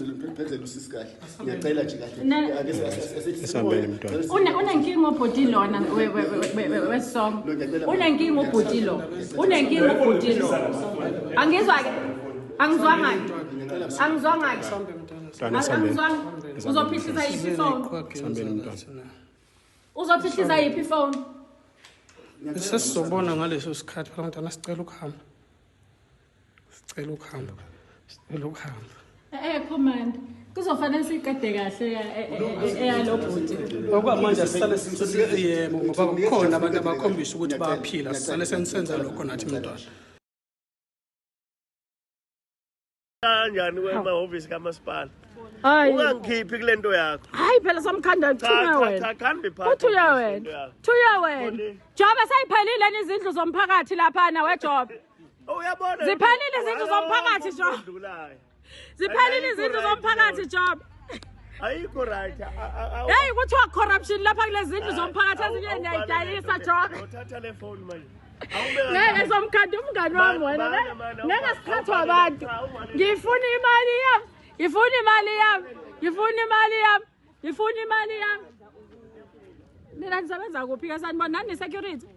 Uzophendula usisi kahle. Ngiyacela nje kahle. Ake Esambeni, mntwana. Unenkinga ubhuti lona wesong. Unenkinga ubhuti lo. Unenkinga ubhuti lo. Angizwa ke. Angizwanga ke. Angizwanga ke. Mntwana, esambeni. Angizwanga. Uzophihliza yiphi ifoni? Sambeni, mntwana. Uzophihliza yiphi ifoni? Sesizobona ngaleso sikhathi phela, mntwana. Sicela ukuhamba, sicela ukuhamba, sicela ukuhamba. Command. Kuzofanele siqede kahle eyalo bhuti. Okwamanje asisale, yebo, ngoba kukhona abantu abakhombisa ukuthi bayaphila. Sisale senisenza lokho nathi, mntwana. Kanjani kwemahhovisi kamasipala? Hayi. Ungangikhiphi kule nto yakho. Hayi phela, somkhanda, Cha, thunya cha, wena. cha, can't be part of Uthuya this wena. into yakho. Thuya wena. Ngibonile. Jobe, seyiphelile izindlu zomphakathi laphana, weJobe. Oh, uyabona. Ziphelile izindlu zomphakathi, Jo. Jo. Ziphelile Ayikho izindlu right zomphakathi, leyo. Jobe. Ayikho right. Hey, kuthiwa corruption lapha kulezi zindlu zomphakathi, ezinye niyayidayisa, Jobe. Uthatha le phone manje. Ngeke, somkhanda, umngani wami wena. Mana, mana, Ngeke siphathwe abantu. Cha, awubhale. Ngifuna imali yami. Ngifuna imali yami. Ngifuna imali yami. Ngifuna imali yami. Nina nisebenza kuphi ke, sanibona nani security?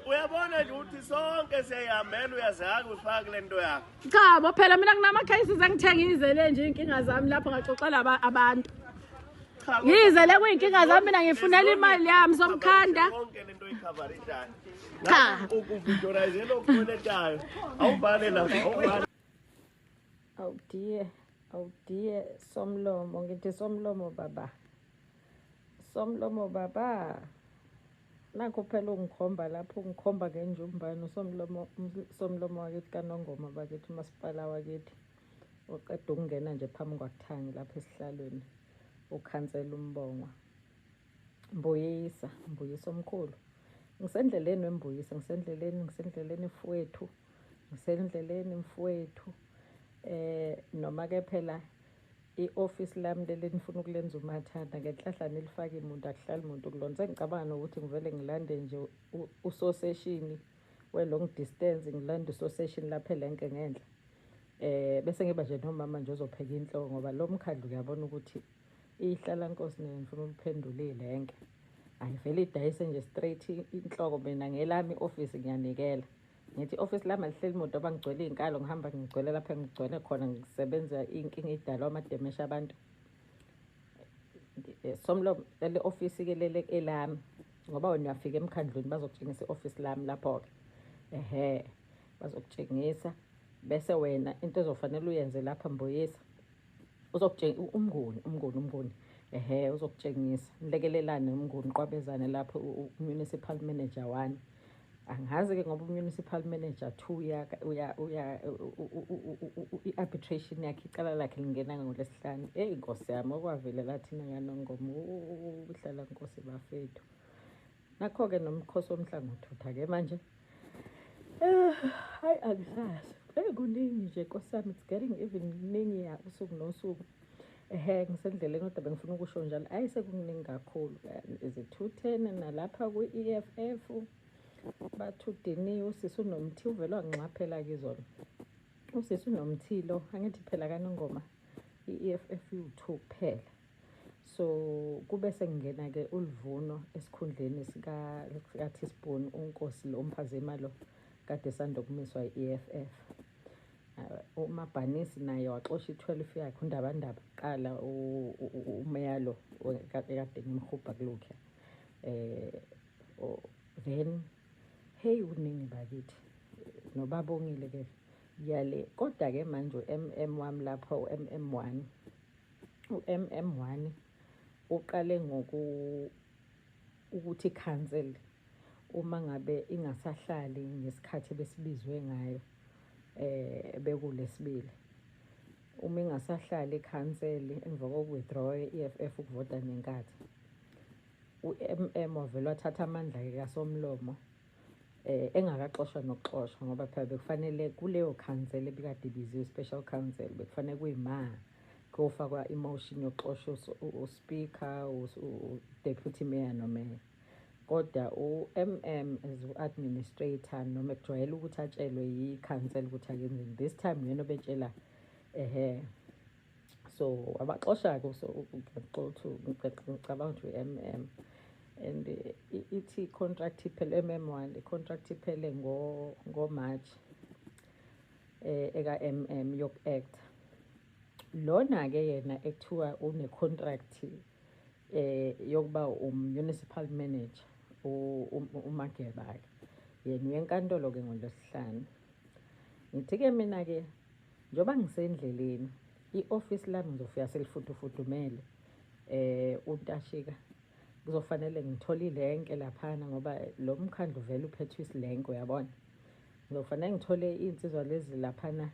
Uyabona nje ukuthi sonke siyayihambela, uyazaka ufaka kule nto yakho. Cha bo, phela mina kunama cases engithengizele nje inkinga zami lapho, ngaxoxela abantu. Cha. Ngizele kuyinkinga zami mina, ngifunela imali yami, somkhanda. Konke lento oyicoverishayo. Cha. Ukuvictorize lokukweletayo. Awubhale lapho, awubhale. Awudiye, awudiye, somlomo, ngithi somlomo baba. Somlomo baba. Nakho phela ungikhomba lapho, ungikhomba ngenjumbane usomlomo, somlomo wakithi kaNongoma bakithi, umasipala wakithi. Oqeda ukungena nje phambi kwakuthangi lapha esihlalweni, ukhansela uMbongwa. Mbuyisa, Mbuyisa omkhulu. Ngisendleleni wembuyisa, ngisendleleni, ngisendleleni mfowethu. Ngisendleleni mfowethu. Noma ke phela i-office lami leli nifuna ukulenza umathanda, ngenhlahla nilifake imuntu, akuhlali muntu kulona. Sengicabanga nokuthi ngivele ngilande nje usoseshini we-long distance, ngilande usoseshini lapha elenke ngenhla. Bese ngiba nje nomama nje ozopheka inhloko, ngoba lo mkhandlu uyabona ukuthi ihlala nkosi nayo ngifuna ukuphendula ilenke. Ayivele idayise nje straight inhloko, mina ngelami i-office ngiyanikela. Ngithi i-office lami alihleli muntu, ngoba ngigcwele iy'nkalo, ngihamba ngigcwele lapha engigcwele khona, ngisebenza iy'nkinga ey'dalwa amademesha abantu. Somlomo, leli office-ke leli elami, ngoba wena uyafika emkhandlwini bazokutshengisa i-office lami lapho-ke. Ehhe, bazokutshengisa bese wena into ozofanele uyenze lapha, Mbuyisa, uzokutshengisa uMnguni, uMnguni, uMnguni. Ehhe, uzokutshengisa, nilekelelane uMnguni, qwabezane lapho municipal manager 1. Angazi-ke ngoba u-municipal manager 2 uya i-arbitration yakhe, icala lakhe lingena ngolwesihlanu. Eyi nkosi yami, okwavele lathina kaNongoma uhlala nkosi bafethu. Nakho-ke nomkhosi womhlanga uthutha-ke manje. Hayi, angisazi. Eyi, kuningi nje nkosi yami, it's getting even kuningi ya usuku nosuku. Ehhe, ngisendleleni kodwa bengifuna ukusho njalo. Ayi, sekukuningi kakhulu. Izithuthene nalapha kwi-EFF bathi udiniwe usisi uNomthi, uvele wanginxaphela-ke izolo. Usisi uNomthi lo, angithi phela kaNongoma i-EFF iwu-2 kuphela. So kube sekungena-ke uLuvuno esikhundleni sika Teaspoon, uNkosi lo umphazima lo kade sanda ukumiswa i-EFF. UMabhanisi naye waxosha i-12 yakhe, uNdabandaba kuqala, umeya lo ekade ngimhubha kulokhuya. Then hey, kuningi bakithi, nobabongile ke yale, kodwa ke manje u-MM wami lapho, u-MM1, u-MM1 uqale ngoku ukuthi cancel uma ngabe ingasahlali ngesikhathi besibizwe ngayo bekulesibili, uma ingasahlali ikhanseli emva koku-withdraw i-EFF ukuvota nenkathi, u-MM wavele wathatha amandla-ke kasomlomo engakaxoshwa nokuxoshwa, ngoba phela bekufanele kuleyo council ebikade ibiziwe, special council, bekufanele kuyima kuyofakwa i-motion yokuxosha uspeaker, u-deputy mayor nomeya. Kodwa u-MM as u-administrator, noma kujwayele ukuthi atshelwe yi-council ukuthi akenzeni, this time uyena obetshela ehe. So wabaxosha-ke, so ngicabanga ukuthi u-MM and ithi i-contract iphele MM1, i-contract iphele ngo-March eka-MM yoku-act. Lona-ke yena ekuthiwa une-contract yokuba um-municipal manager, uMageba-ke yena uye enkantolo-ke ngoLwesihlanu. Ngithi-ke mina-ke njengoba ngisendleleni, i-ofisi lami ngizofika selifudufudumele, untashika kuzofanele ngithole ilenke laphana ngoba lo mkhandlu vele uphethwe isilenke, uyabona. Ngizofanele ngithole iy'nsizwa lezi laphana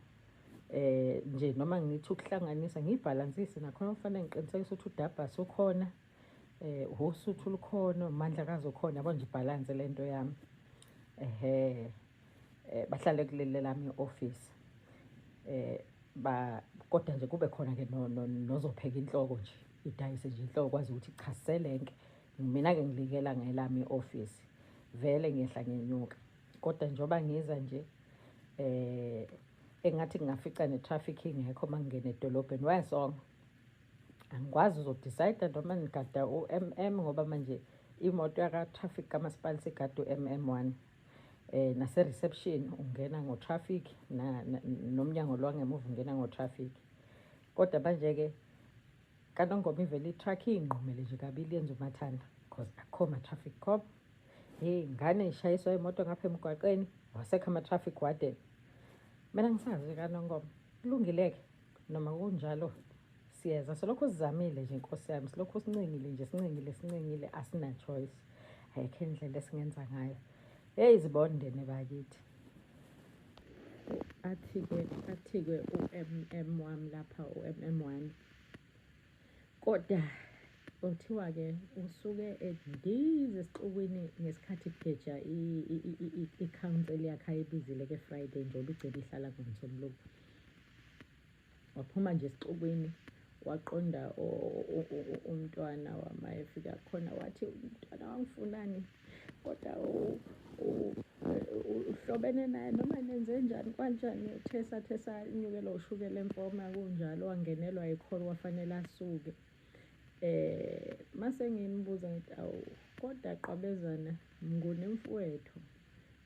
nje noma ngithi ukuhlanganisa ngiyibhalansise nakhona, kufanele ngiqinisekise ukuthi uDabhasi ukhona, uSuthu lukhona, uMandlakazi ukhona, yabo nje ibhalanse lento yami. Ehhe, bahlale kuleli lami i-office. Ba kodwa nje kube khona ke nozopheka inhloko nje, idayise nje inhloko kwazi ukuthi cha siselenke. Mina-ke ngilikela ngelami i-office, vele ngiyehla ngenyuka. Kodwa njengoba ngiza nje engathi ngingafica ne-traffic ingekho uma ngingena edolobheni, wayesonga. Angikwazi uzodecide noma ngigada u-MM ngoba manje imoto yaka-traffic kamasipala isigada u-MM1. Nase-reception ungena ngo-traffic, nomnyango lo wangemuva ungena ngo-traffic. Kodwa manje-ke kaNongoma ivele i-truck iy'nqumele nje kabili yenza umathanda cause akukho ma-traffic cop. Hey, ngane ishayiswa imoto ngapha emgwaqeni, wasekho ama-traffic warden. Mina ngisazi kaNongoma. Kulungile-ke noma kunjalo siyeza, selokhu sizamile nje Nkosi yami, silokhu sincengile nje, sincengile sincengile, asina choice. Ayikho indlela esingenza ngayo. Hey, zibondene bakithi. Athi-ke u-MM wami lapha, u-MM1. Kodwa kuthiwa-ke usuke endize esixukwini ngesikhathi kugeja i-council yakhe ayibizile-ke Friday njengoba igcine ihlala ngoMsombuluko. Waphuma nje esixukwini waqonda umntwana wama efika khona, wathi umntwana wangifunani kodwa uhlobene naye noma nenze njani kanjani, thesa thesa inyukela ushukela empoma kunjalo, wangenelwa yikholo wafanele asuke. Mase ngimbuza ngithi awu kodwa Qwabezana Mnguni mfowethu,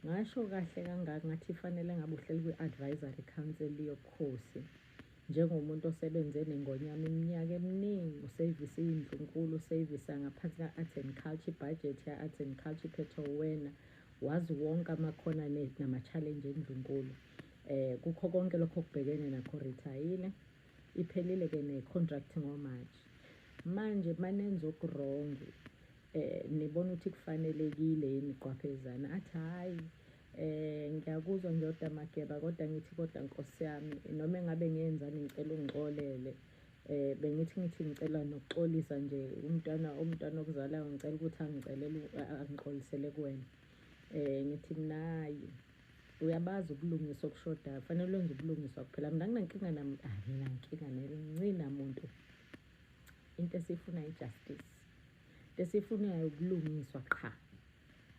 ngasho kahle kangaka ngathi fanele ngabe uhleli kwi-advisory council yobukhosi njengomuntu osebenze neNgonyama iminyaka eminingi, usevisa indlunkulu, usevisa ngaphansi ka-Arts and Culture, ibhajethi ya-Arts and Culture iphethwe uwena, wazi wonke amakhona nama-challenge endlunkulu. Kukho konke lokho okubhekene nakho, retirile, iphelile-ke ne-contract ngo-March. Manje manenza oku-wrong, nibona ukuthi kufanelekile yini Qwaphezana? Athi hhayi, ngiyakuzwa ndoda Mageba, kodwa ngithi kodwa Nkosi yami noma engabe ngiyenzani ngicela ungixolele. Bengithi ngithi ngicela nokuxolisa nje umntwana okuzalayo, ngicela ukuthi angicelele angixolisele kuwena. Ngithi mina hhayi, uyabazi ubulungiswa obushodayo, kufanele wenze ubulungiswa kuphela. Mina anginankinga anginankinga nencina muntu. Into esiyifunayo i-justice, into esiyifunayo ubulungiswa qha.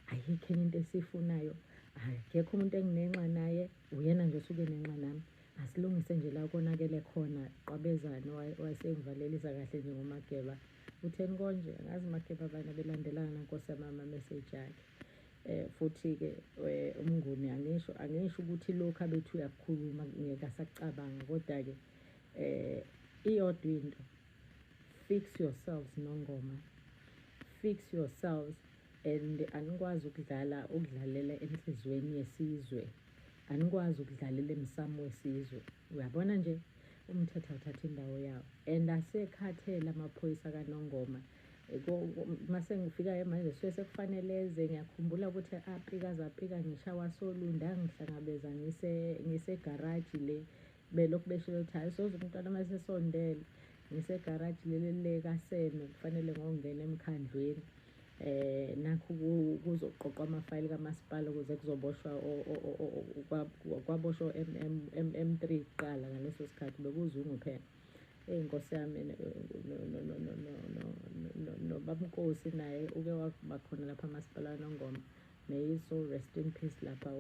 Ayikho enye into esiyifunayo, akekho umuntu enginenxa naye, uyena nje osuke enenxa nami. Asilungise nje la konakele khona. Qwabezana wasengivalelisa kahle nje ngoMageba. Utheni konje? Angazi Mageba abanye belandelana Nkosi yami ama-message akhe. Futhi-ke uMnguni angisho ukuthi lokhu abethu uyakukhuluma ngeke asakucabanga, kodwa-ke iyodwa into, fix yourselves Nongoma, fix yourselves and anikwazi ukudlalela enhliziyweni yesizwe, anikwazi ukudlalela emsamo wesizwe. Uyabona nje umthetho awuthatha indawo yawo and asekhathele amaphoyisa kaNongoma. Mase ngifika manje suke sekufanele eze. Ngiyakhumbula ukuthi apika ngishawa soLundi, angihlangabeza ngisegaraji le, belokhu beshilo ukuthi hhayi soze umntwana masesondele, ngisegaraji leli le kaSeme, kufanele ngongena emkhandlweni. Nakhu kuzoqoqwa amafayili kamasipala ukuze kuzoboshwa kwaboshwa MM3 kuqala. Ngaleso sikhathi bekuZungu phela. Eyi Nkosi yami, nobaba Nkosi naye uke waba khona lapha amasipala kaNongoma. May his soul rest in peace. Lapha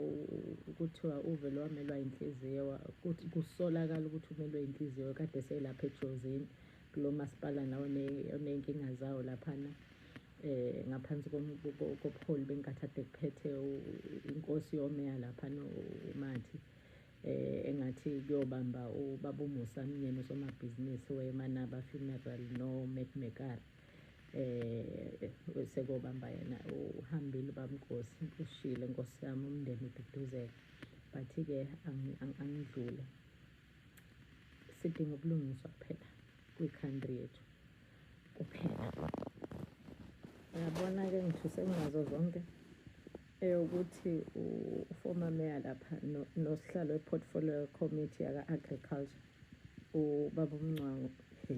kuthiwa uvele wamelwa inhliziyo, kuthi kusolakala ukuthi umelwe inhliziyo kade selapha eJozini kulo masipala nawo oney'nkinga zawo laphana, ngaphansi kobuholi benkathi ade kuphethe inkosi yomeya laphana uMathi, engathi kuyobamba ubaba uMusa Mnyeni, usomabhizinisi weManaba Funeral no Mac Mekar, sekobamba yena. Uhambile ubaba Nkosi, ushile Nkosi yami, umndeni ududuzeke. But-ke angidlule, sidinga ubulungiswa kuphela kwi-country yethu kuphela. Uyabona-ke, ngithuse ngazo zonke eyokuthi u-former mayor lapha nosihlalo we-portfolio committee yaka-agriculture, ubaba uMncwango, he,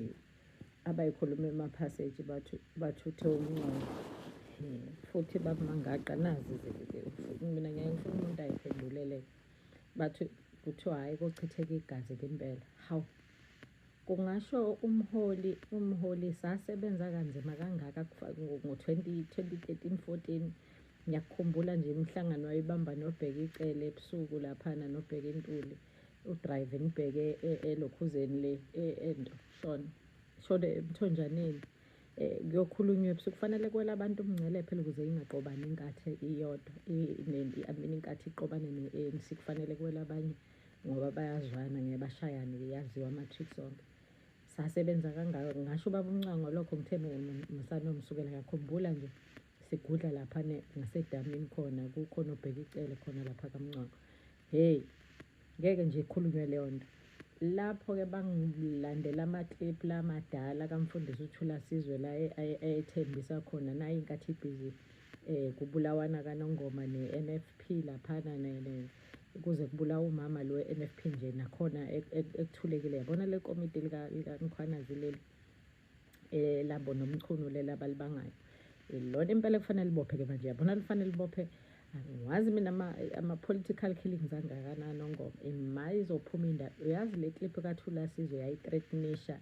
abayikhuluma ema-passage, bathi bathuthe uMncwango. He, futhi babumangaqa nazi. Mina ngeke ngifuna umuntu ayiphendulele. Bathi kuthiwa hhayi, kochitheka igazi ngempela. Hawu, kungasho umholi sasebenza kanzima kangaka ngo-20 2013 14. Ngiyakukhumbula nje imihlangano wayibamba noBheka Icele ebusuku laphana, noBheka Intuli, u-drive nibheke elokhuzeni le ento shona shona emthonjaneni, kuyokhulunywa ebusuku. Kufanele kwela abantu umngcele phela ukuze ingaqobani inkathi iyodwa, I mean inkathi iqobane ne-ANC. Kufanele kwela abanye ngoba bayazwana, ngeke bashayane, yaziwa ama-tricks onke. Sasebenza kangaka, ngasho ubaba uMncwango lokho. Ngithe musane umsukela, ngiyakhumbula nje sigudla lapha ngasedamini khona, kukhona uBheka Icele khona lapha kaMncwango. Hey, ngeke nje ikhulunywe leyo nto. Lapho-ke bangilandela ama-clip lamadala kamfundisi uThula Sizwe la ayethembisa khona nayo inkathi ibhizi, kubulawana kaNongoma ne-NFP laphana, kuze kubulawa umama lo we-NFP nje nakhona ekuthulekile. Yabona le komiti likaMkhwanazi leli, labo noMchunu lela abalibangayo, ilona impela kufanele libophe-ke manje. Yabona, lifanele libophe. Angiwazi mina ama-political killings angakanani oNgoma ima izophuma indaba. Uyazi le clip kaThula Sizwe yayi-threatenisha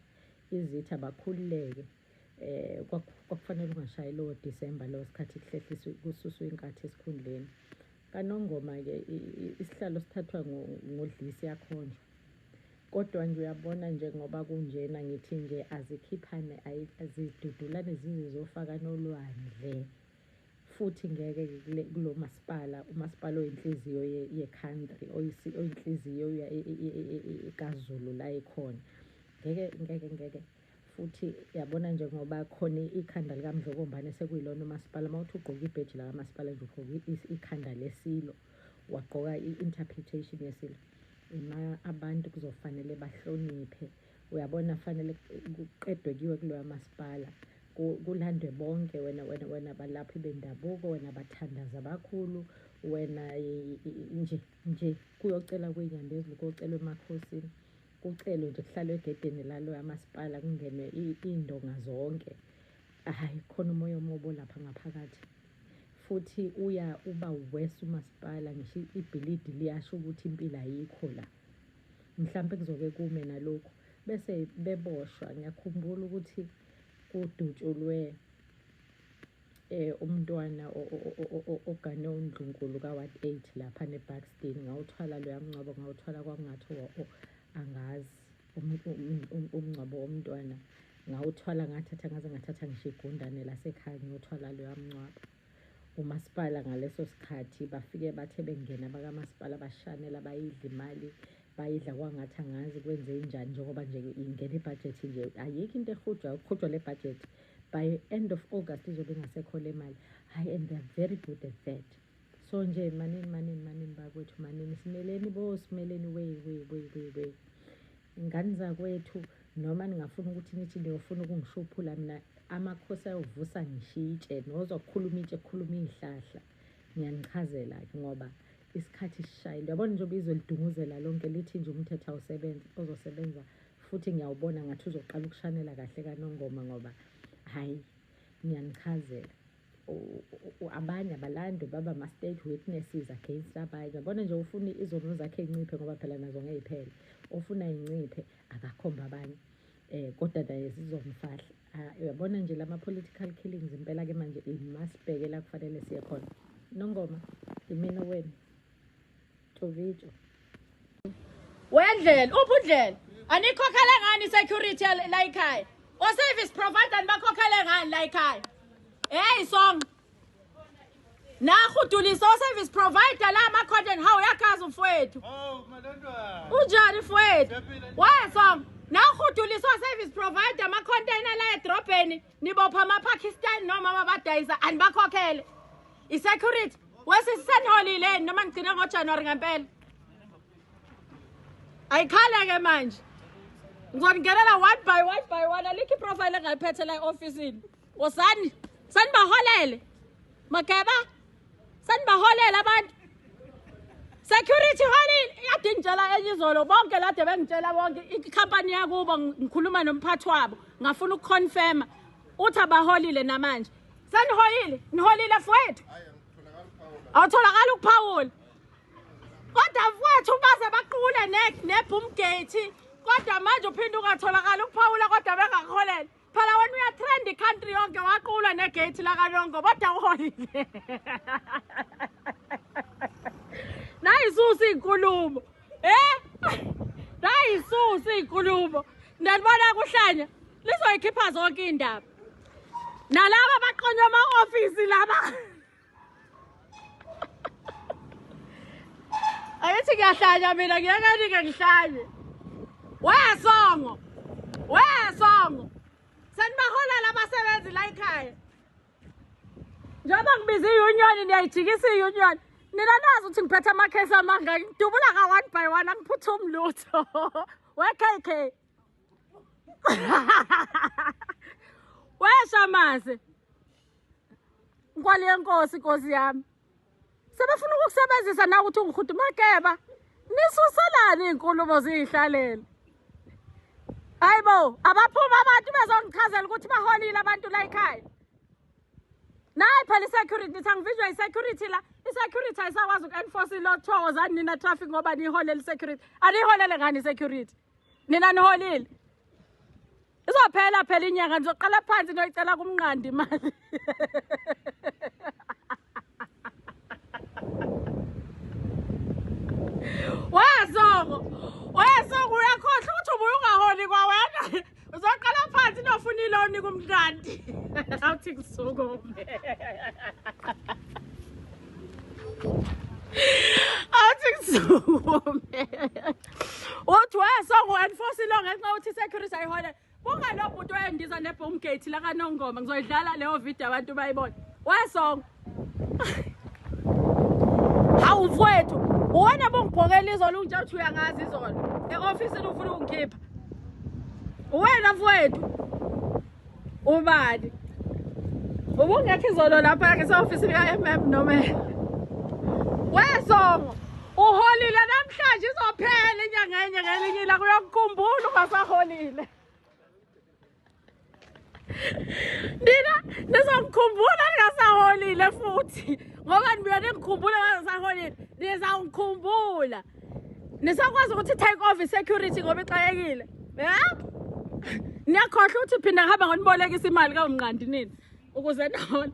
izithi abakhululeke, kwakufanele ungashayi lowo December lowo sikhathi kuhlehliswe kususwe inkathi esikhundleni kaNongoma-ke. Isihlalo sithathwa ngodlisi yakhonjwa, kodwa nje uyabona nje ngoba kunjena, ngithi nje azikhiphane, azidudulane zize zofaka nolwandle. Futhi ngeke kulo masipala, umasipala oyinhliziyo ye-country, oyinhliziyo kaZulu la ikhona, ngeke ngeke ngeke. Futhi yabona nje ngoba khona ikhanda likaMdlokombane sekuyilona umasipala, uma uthi ugqoke ibheji lakamasipala nje, ugqoke ikhanda lesilo, wagqoka i-interpretation yesilo. Ima abantu kuzofanele bahloniphe. Uyabona, fanele kuqedwe kuyiwe kuloya masipala, kulandwe bonke, wena balaphi bendabuko, wena bathandaza abakhulu, wena nje kuyocela kwinyandezulu, kuyocelwa emakhosini, kucelwe nje, kuhlalwe egedeni laloya masipala, kungenwe iy'ndonga zonke. Hhayi, khona umoya omubi olapha ngaphakathi, futhi uya uba worse umasipala. Ngisho ibhilidi liyasho ukuthi impilo ayikho la. Mhlampe kuzoke kume nalokhu bese beboshwa. Ngiyakhumbula ukuthi kudutshulwe umntwana ogane undlunkulu ka-ward 8 lapha ne-Buxton. Ngawuthwala loya mngcwabo, ngawuthwala kwakungathi angazi umngcwabo womntwana. Ngawuthwala, ngathatha, ngaze ngathatha ngisho igundane lasekhaya ngiyothwala loya mngcwabo. Umasipala ngaleso sikhathi bafike bathe bengena bakamasipala, bashanela, bayidla imali, bayidla kwangathi angazi kwenze njani. Njengoba nje ingena ibhajethi nje, ayikho into ehujwayo, kuhujwa le bhajethi. By end of August izobe ingasekho le mali. Hhayi, and they're very good at that. So nje manini, manini, manini bakwethu, manini, simeleni bo, simeleni we we we we we ingane zakwethu. Noma ningafuna ukuthi nithi niyofuna ukungishuphula mina, amakhosi ayovusa ngisho itshe, nozwa kukhuluma itshe, kukhuluma iy'hlahla. Ngiyanichazela-ke ngoba isikhathi sishayile. Uyabona njengoba izwe lidunguzela lonke, lithi nje umthetho awusebenzi, ozosebenza futhi ngiyawubona ngathi uzoqala ukushanela kahle kaNongoma, ngoba hhayi, ngiyanichazela, abanye abalandwe baba ama-state witnesses against abanye. Yabona nje, ufuna izono zakhe ey'nciphe, ngoba phela nazo ngeke yiphele, ofuna y'nciphe akakhomba abanye, kodwa naye zizomfahla. Ah, uyabona nje lama political killings impela ke manje imasibheke la kufanele siye khona. Nongoma, imina wena. Jovijo. Wendlela, uphi undlela? Anikhokhele ngani security la ekhaya? O service provider nibakhokhele ngani la ekhaya? Hey song. Nakhudulisa o service provider la ama content how uyakhaza mfowethu. Oh, madandwa. Unjani mfowethu? Wa song. Nakhudulisa o service provider ama container la edrobheni nibopha ama Pakistan noma abadayisa anibakhokhele. I security wesisenholile noma ngigcina ngoJanuary ngempela. Ayikhala ke manje. Ngizongenela one by one by one alikho iprofile engayiphethe la e-ofisini. Wosani, sanibaholele. Mageba, sanibaholele abantu. Security holile, yade ngitshela enye izolo bonke lade bengitshela bonke ikhampani yakubo ngikhuluma nomphathi wabo ngafuna ukuconfirma uthi abaholile namanje. Saniholile, niholile mfowethu. Awutholakala ukuphawula. Kodwa mfowethu baze baqule ne-boom gate kodwa manje uphinde ungatholakala ukuphawula kodwa bengakuholele. Phela wena uyatrend i-country yonke waqulwa negate lakanongo kodwa uholile. Nayisusa inkulumo. Nayisusa inkulumo. Ndanibona kuhlanya lizoyikhipha zonke indaba. Nalaba baqonywa ama-ofisi laba. Ayithi ngiyahlanya mina ngiyeke nike ngihlanye. Wesongo. Wesongo. Senibaholela abasebenzi la ekhaya. Njengoba ngibiza i-union niyayijikisa i-union. Nina nazi ukuthi ngiphethe amakhesi amangaki ngidubula ka one by one angiphuthumi lutho. We KK. Weshamase. Nkwali yenkosi inkosi yami. Sebefuna ukukusebenzisa na ukuthi ungihudu Mageba. Nisuselani izinkulumo zihlalele. Hayibo, abaphuma abantu bezongichazela ukuthi baholile abantu la ekhaya. Nayi phela i-security nithi angivijwa i-security la. I-security ayisakwazi uku-enforce ilo thokozani nina traffic ngoba niyiholele i-security. Aniyiholele ngani i-security? Nina niholile. Izophela phela inyanga nizoqala phansi noyicela kumnqandi imali. Wesongo, wesongo uyakhohlwa ukuthi ubuye ungaholi kwawena. Uzoqala phansi nofuna iloni kumnqandi. Awuthi ngisukume. Awuthi ngisukume. Uthi wesongo enforce ilo ngenxa yokuthi security ayihole. Buka lo bhuti oyendiza ne-boom gate la kaNongoma ngizoyidlala leyo video abantu bayibone. Wesongo. Hawu mfowethu, uwena bongibhokela izolo ungitshela ukuthi uyangazi izolo. E-ofisini ufuna ukungikhipha. Uwena mfowethu. Ubani? Ubungekho izolo lapha ngise-ofisini ka-MM noma. Wesongo, uholile namhlanje izophela inyanga enye ngelinye ilanga uyakukhumbula ungasaholile. Nina nizongikhumbula ningasaholile futhi ngoba nibuya ningikhumbula ningasaholile nizawungikhumbula. Nisakwazi ukuthi take off i-security ngoba ixakekile. Niyakhohlwa ukuthi phinda ngihamba ngonibolekisa imali kawumnqandi nini ukuze nihole.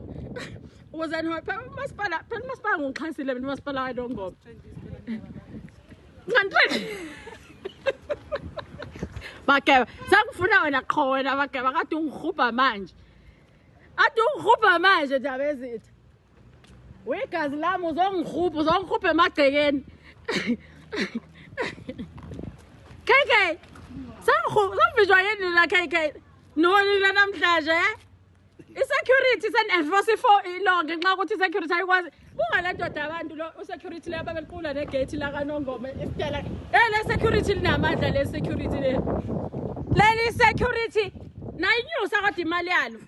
Ukuze nihole phela umasipala phela umasipala ngingixhasile mina umasipala waNongoma. Ngantrend. Mageba, sengifuna wena qho wena Mageba kade ungihubha manje. Ade ungihubha manje ndaba ezitha. Wegazi lami uzongihubha, uzongihubha emagcekeni. KK. Sengivijwa yini la KK? Niholile namhlanje eh? I-security sen-enforce for ilo ngenxa yokuthi i-security ayikwazi. Buka le ndoda abantu lo u-security le ababequla negate la kaNongoma isitela. Le security linamandla le security le. Leli security nayinyusa kodwa imali yalo.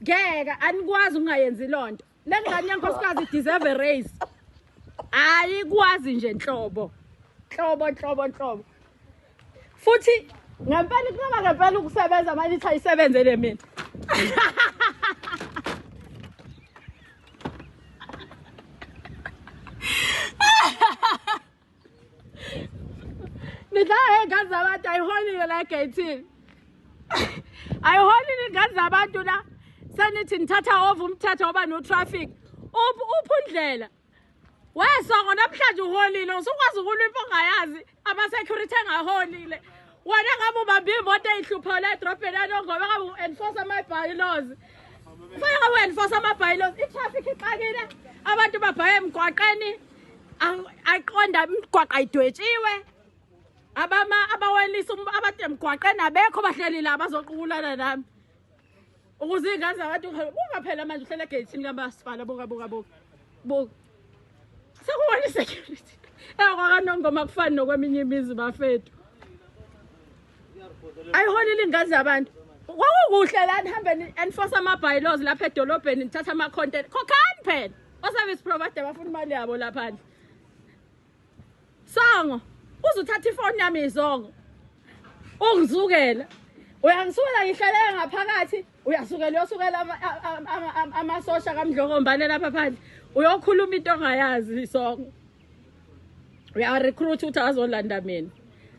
Ngeke anikwazi ukungayenzi lonto. Le ngane yankosikazi deserve a raise. Ayikwazi nje nhlobo. Nhlobo nhlobo nhlobo. Futhi ngempela kunoba ngempela ukusebenza manje ithi ayisebenzele mina. Nidlala ngey'ngane zabantu ayiholile la egeyithini. Ayiholile iy'ngane zabantu la. Senithi nithatha over umthetho ngoba no-traffic. Uphi undlela? Wesongo namhlanje uholile, usukwazi ukulwa impi ongayazi, ama-security engaholile. Wena ngabe ubambe imoto eyihluphayo la edrobheni laNongoma, ngabe u-enforce ama-bylaws. Kufanele ngabe u-enforce ama-bylaws. I-traffic ixakile, abantu babhaye emgwaqeni, ayiqonda imigwaqo ayidwetshiwe. Abama abawelisa abantu emgwaqeni abekho bahleli la bazoqukulana nami. Ukuze iy'ngane zabantu buka phela manje uhlele egeyithini kamasipala, buka buka buka. Buka. Sekuwona i-security. EkwaKaNongoma kufani nokweminye imizi bafethu. Ayiholile iy'ngane zabantu. Kwakukuhle la nihambe ni-enforce ama-bylaws lapha edolobheni nithatha ama-content. Khokhani phela. O-service provider bafuna imali yabo laphandle. Songo, uzuthatha ifoni yami izongo. Ungisukela. Uyangisukela ngihlalele ngaphakathi, uyasukela uyosukela amasosha kaMdlokombane lapha phandle. Uyokhuluma into ongayazi isongo. Uyarecruit ukuthi azolanda mina.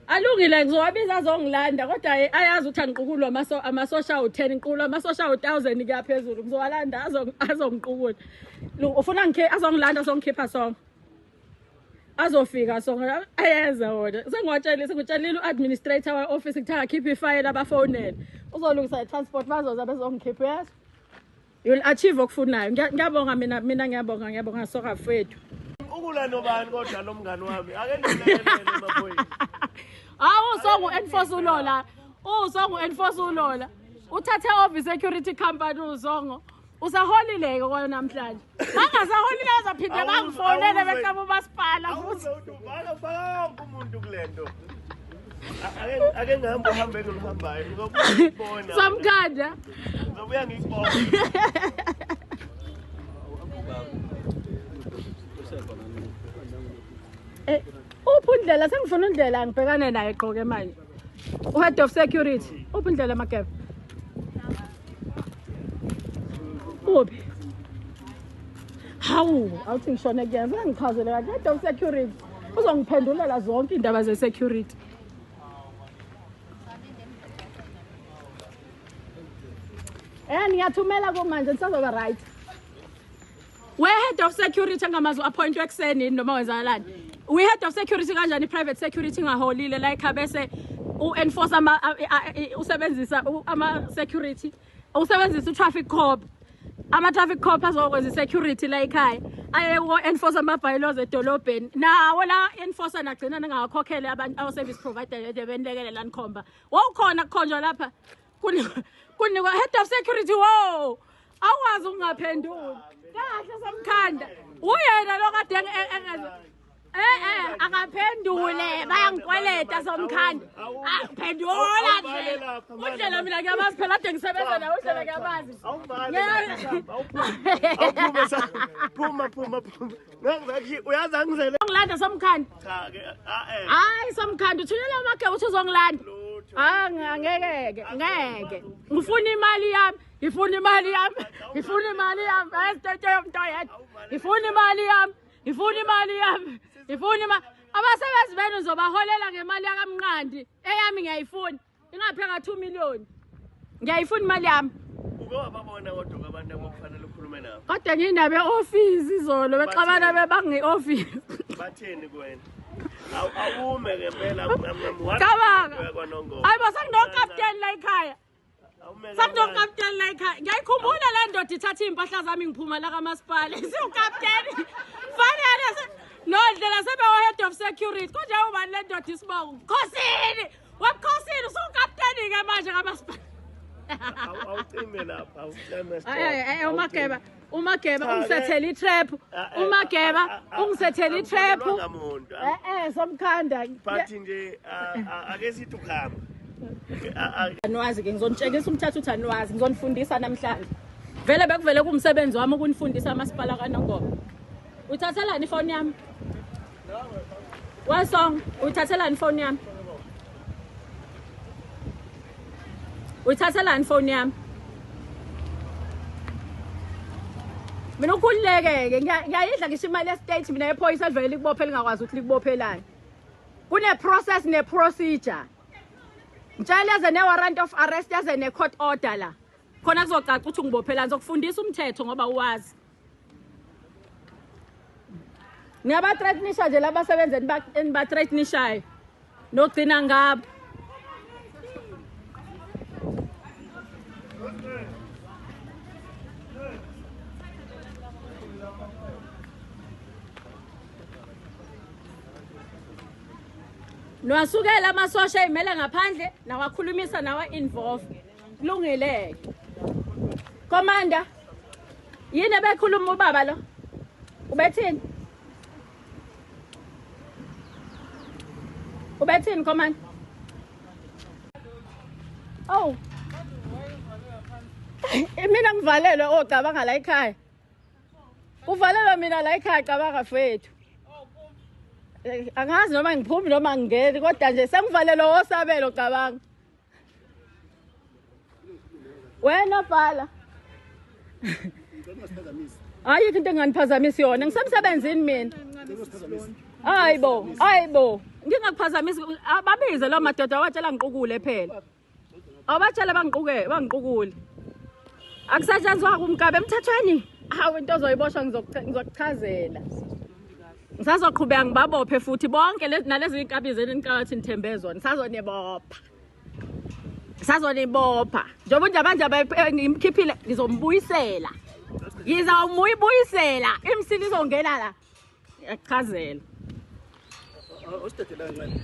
Alungile ngizowabiza azongilanda kodwa ayazi ukuthi angiqukulwa amasosha awu-10 ngiqukulwa amasosha awu-1000 kuya phezulu ngizowalanda azongiqukula. Ufuna ngikhe azongilanda azongikhipha sonke. Azofika sonke ayeza wona. Sengiwatshelile sengitshelile u-administrator we-office kuthiwa akhiphe ifayela abafonele. Uzolungisa i-transport bazoza bezongikhipha uyezwa. You'll achieve okufunayo. Ngiyabonga mina ngiyabonga ngiyabonga soka mfethu. Ukula nobani kodwa lo mngani wami ake ngilekelele maphoyisa. Hawu usongu enforce ulola. Usongu enforce ulola. Uthathe over security company usongo. Usaholile ke kwayo namhlanje. Bangasaholile bazophinde bangifonele becaba umasipala futhi. Awuze uthi ufaka wonke umuntu kulento. Ake ngihambe uhambe engiluhambayo ngizobuya ngikubona. Somkhanda. Ngizobuya ngikubona. Uphi undlela sengifuna undlela ngibhekane naye egqoke manje. U-head of security. Uphi undlela Mageba? Uphi? Hawu, awuthi ngishone kuyena, funa ngichazele kahle. Head of security uzongiphendulela zonke indaba ze-security. Ngiyathumela kumanje nisazoba right. We head of security engamazi u-appointwe ekuseni yini noma wenzakalani? We head of security kanjani i-private security ingaholile la ekhaya bese u-enforce usebenzisa ama-security, usebenzisa u-traffic cop. Ama-traffic cop azokwenza i-security la ekhaya. Aye ku-enforce ama-bylaws edolobheni. Nawo la enforcer nagcina ningawakhokhele abantu awu-service provider benilekelela nikhomba. Wawukhona kukhonjwa lapha. Kunikwa head of security wo. Awukwazi ukungaphenduli. Kahle somkhanda. Uyena lo kade engeze. Akaphendule bayangikweleta somkhanda. Aphendula nje. Undlela mina ngiyamazi phela kade ngisebenza nawe undlela ngiyamazi. Awuvale awuphume phuma phuma phuma. Ngangizakhi uyazi angizele. Ngilanda somkhanda. Cha ke Hayi somkhanda uthunyelwa uMageba uthi uzongilanda. Angeke ngeke. Ngifuna imali yami. Ngifuna imali yami. Ngifuna imali yami. Ayisitete yomntu oyedwa. Ngifuna imali yami. Ngifuna imali yami. Ngifuna imali. Abasebenzi benu ngizobaholela ngemali yakaMnqandi. Eyami ngiyayifuna. Ingapheka 2 million. Ngiyayifuna imali yami. Uke wababona kodwa abantu okufanele ukhulume nabo. Kodwa nginabe office izolo bexabana bebanga ioffice. Batheni kuwena? Awume ngempela Cabanga. Hayibo senginokapteni la ekhaya. Senginokapteni la ekhaya. Ngiyayikhumbula le ndoda ithatha iy'mpahla zami ngiphuma la kamasipala. Siwukapteni. Fanele nondlela sebewo head of security. Konje ubani le ndoda isibongo? Khosini. Webukhosini usukapteni-ke manje kamasipala. Awucime lapha, awucime. Hayi uMageba, uMageba ungisethele itrap. uMageba ungisethele itrap. Somkhanda. But nje ake sithi ukuhamba. Anwazi ke ngizonitshengisa umthetho uthi anwazi, ngizonifundisa namhlanje. Vele bekuvele kuwumsebenzi wami ukunifundisa amasipala kaNongoma. Uyithathelani ifoni yami? Wasong, uyithathelani ifoni yami? Uyithathelani ifoni yami? Mina ukhululeke-ke, ngiyayidla ngisho imali ye-state mina yephoyisa elivele likubophe lingakwazi ukuthi likubophelane. Kune-process ne-procedure. Ngitshela eze ne-warrant of arrest, eze ne-court order la. Khona kuzocaca ukuthi ungibophelani, ngizokufundisa umthetho ngoba uwazi. Niyabathreatenisha nje labasebenzi enibathreatenishayo. Nogcina ngabo. Niwasukela amasosha ey'mele ngaphandle nawakhulumisa nawa-involve. Kulungile-ke. Commander, yini ebekhuluma ubaba lo? Ubethini? Ubethini, Commander? Oh. Mina ngivalelwe ocabanga la ekhaya. Uvalelwe mina la ekhaya, cabanga fethu. Angazi noma ngiphumi noma ngingeni, kodwa nje sengivalelwe osabelo, cabanga. Wena bhala. Ayikho into enganiphazamisi yona, ngisemsebenzini mina. Hayibo, hayibo. Ngingakuphazamisi, ababize lo madoda awatshela ngiqukule phela. Abatshela bangiquke, bangiqukule. Akusetshenziswa kumkabe emthethweni. Hawu, into ozoyiboshwa, ngizokuchazela. Ngisazoqhubeka ngibabophe futhi bonke nalezi inkabi zenu enikathi nithembe zona. Ngisazonibopha. Ngisazonibopha. Njengoba nje manje ngimkhiphile, ngizombuyisela. Ngizawumuyibuyisela. Imsini izongena la. Ngiyachazela. Osidedela kancane.